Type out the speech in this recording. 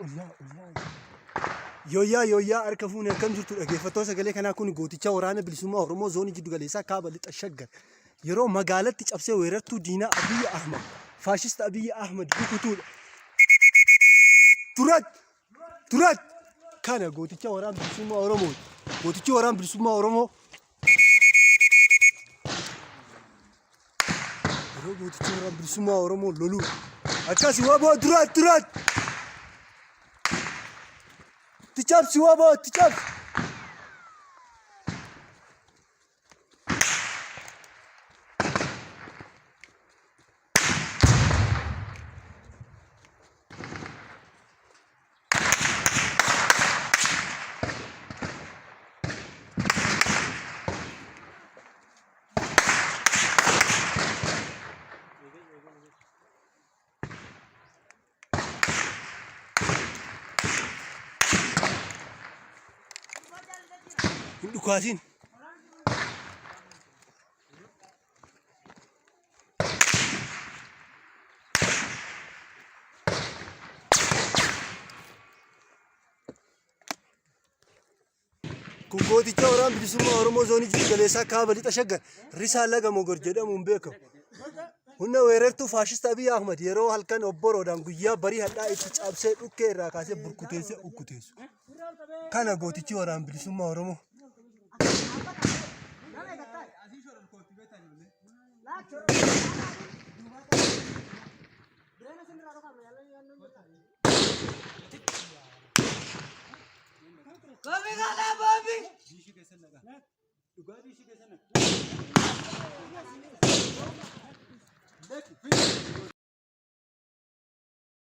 Olyaa olyaa. Yooyyaa yooyyaa harka fuune akkam jirtu dhaggeeffattoota sagalee kanaa kun gooticha waraana bilisummaa Oromoo zoonii jiddu galeessaa kaaba lixa shaggar yeroo magaalatti cabsee weerartuu diinaa Abiyyi Ahmad faashist Abiyyi Ahmad rukutuudha. Durat durat kana gooticha waraana bilisummaa Oromoo gootichi waraana bilisummaa Oromoo Yeroo gootichi waraana bilisummaa Oromoo loluu akkas waboo durat durat itti cabsi waboo itti cabsi. Hin dhukaasin. Kun gooticha waraana bilisummaa Oromoo zoonii jiddu galeessaa kaaba lixa shaggar Risaa Laga Mogor jedhamuun beekamu. Humna weerartuu faashist Abiy Ahmad yeroo halkan obboroodhaan guyyaa barii hadhaa itti cabsee dhukkee irraa kaasee burkuteessee ukkuteessu. Kana gootichi waraana bilisummaa Oromoo.